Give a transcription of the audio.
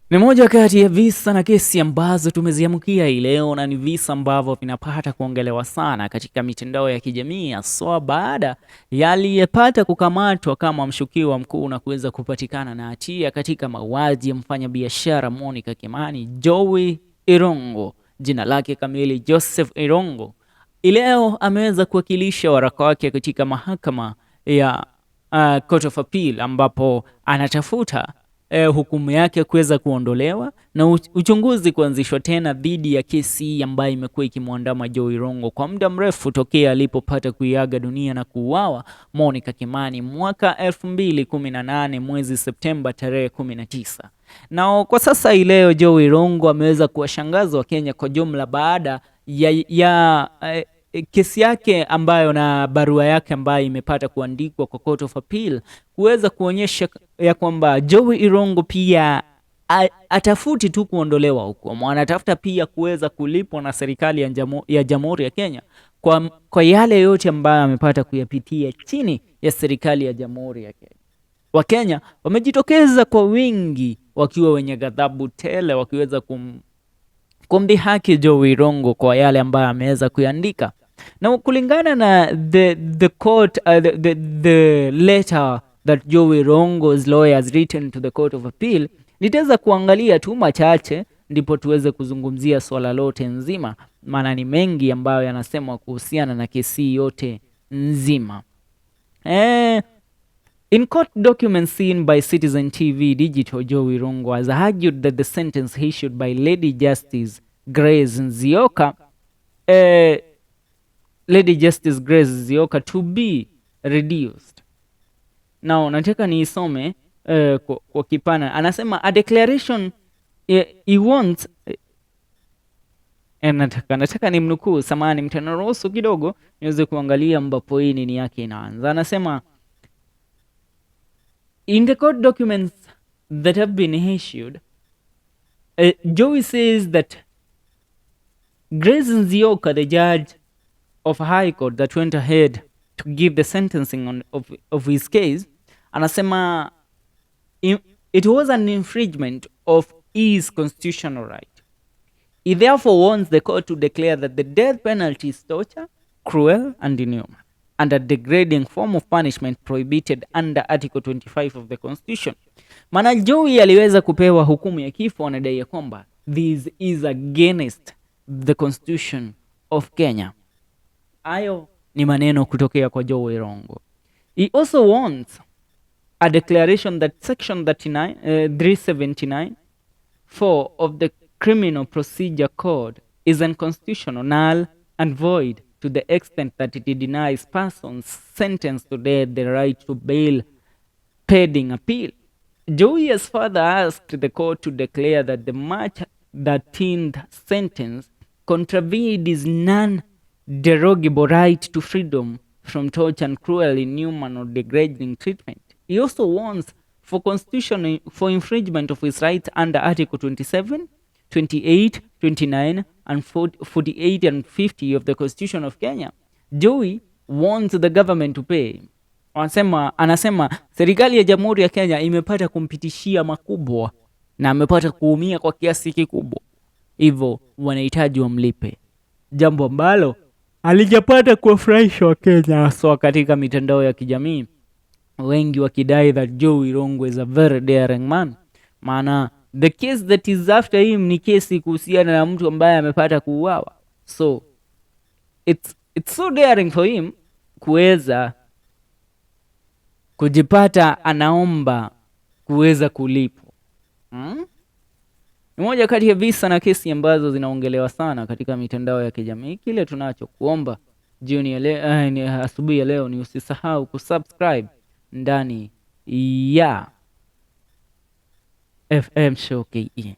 Ni moja kati ya visa na kesi ambazo tumeziamkia hii leo na ni visa ambavyo vinapata kuongelewa sana katika mitandao ya kijamii haswa baada ya aliyepata kukamatwa kama mshukiwa mkuu na kuweza kupatikana na hatia katika mauaji ya mfanyabiashara Monica Kimani, Joey Irungu, jina lake kamili Joseph Irungu, leo ameweza kuwakilisha waraka wake katika mahakama ya Court of Appeal ambapo anatafuta hukumu yake kuweza kuondolewa na uchunguzi kuanzishwa tena dhidi ya kesi ambayo imekuwa ikimwandama Joe Irungu kwa muda mrefu tokea alipopata kuiaga dunia na kuuawa Monica Kimani mwaka 2018 mwezi Septemba tarehe 19. Na kwa sasa hii leo Joe Irungu ameweza kuwashangaza Wakenya kwa jumla baada ya kesi yake ambayo na barua yake ambayo imepata kuandikwa kwa Court of Appeal kuweza kuonyesha ya kwamba Joey Irungu pia atafuti tu kuondolewa hukumu, anatafuta pia kuweza kulipwa na serikali ya Jamhuri ya Kenya kwa yale yote ambayo amepata kuyapitia chini ya serikali ya Jamhuri ya Kenya. Wakenya wamejitokeza kwa wingi wakiwa wenye ghadhabu tele, wakiweza kumdhihaki Joey Irungu kwa yale ambayo ameweza kuiandika. Na kulingana na the court, the letter that Joey Irungu's lawyer has written to the Court of Appeal, nitaweza kuangalia tu machache ndipo tuweze kuzungumzia swala lote nzima, maana ni mengi ambayo yanasemwa kuhusiana na kesi yote nzima. In court documents seen by Citizen TV Digital, Joey Irungu has argued that the sentence issued by Lady Justice Grace Nzioka, Lady Justice Grace Nzioka to be reduced. Now, nataka niisome kwa kipana. Anasema a declaration he wants nataka nimnukuu, samahani, mtaniruhusu kidogo niweze kuangalia ambapo hii nini yake inaanza. Anasema, in the court documents that have been issued, Joey says that Grace Nzioka, the judge of High Court that went ahead to give the sentencing of his case, anasema it was an infringement of his constitutional right. He therefore wants the court to declare that the death penalty is torture, cruel, and inhuman, and a degrading form of punishment prohibited under Article 25 of the Constitution. Maana Joey aliweza kupewa hukumu ya kifo, anadai ya kwamba this is against the Constitution of Kenya. Hayo ni maneno kutokea kwa Joey Irungu. He also wants a declaration that Section 39, 379 4 of the Criminal Procedure Code is unconstitutional, null and void to the extent that it denies persons sentenced to death the right to bail pending appeal. Joey has further asked the court to declare that the March 13th sentence contravened his non-derogable right to freedom from torture and cruel, inhuman or degrading treatment. He also wants for constitution for infringement of his rights under Article 27, 28, 29, and 48 and 50 of the Constitution of Kenya. Joey wants the government to pay. Anasema serikali ya Jamhuri ya Kenya imepata kumpitishia makubwa na amepata kuumia kwa kiasi kikubwa, hivyo wanahitaji wamlipe, jambo ambalo alijapata kuwafurahisha Wakenya haswa katika mitandao ya kijamii, wengi wakidai that Joe Irungu is a very daring man, maana the case that is after him ni kesi kuhusiana na mtu ambaye amepata kuuawa, so it's so daring for him kuweza kujipata anaomba kuweza kulipwa, Ni moja kati ya visa na kesi ambazo zinaongelewa sana katika mitandao ya kijamii. Kile tunachokuomba jioni ya leo, asubuhi ya leo ni usisahau kusubscribe ndani ya FM Show KE.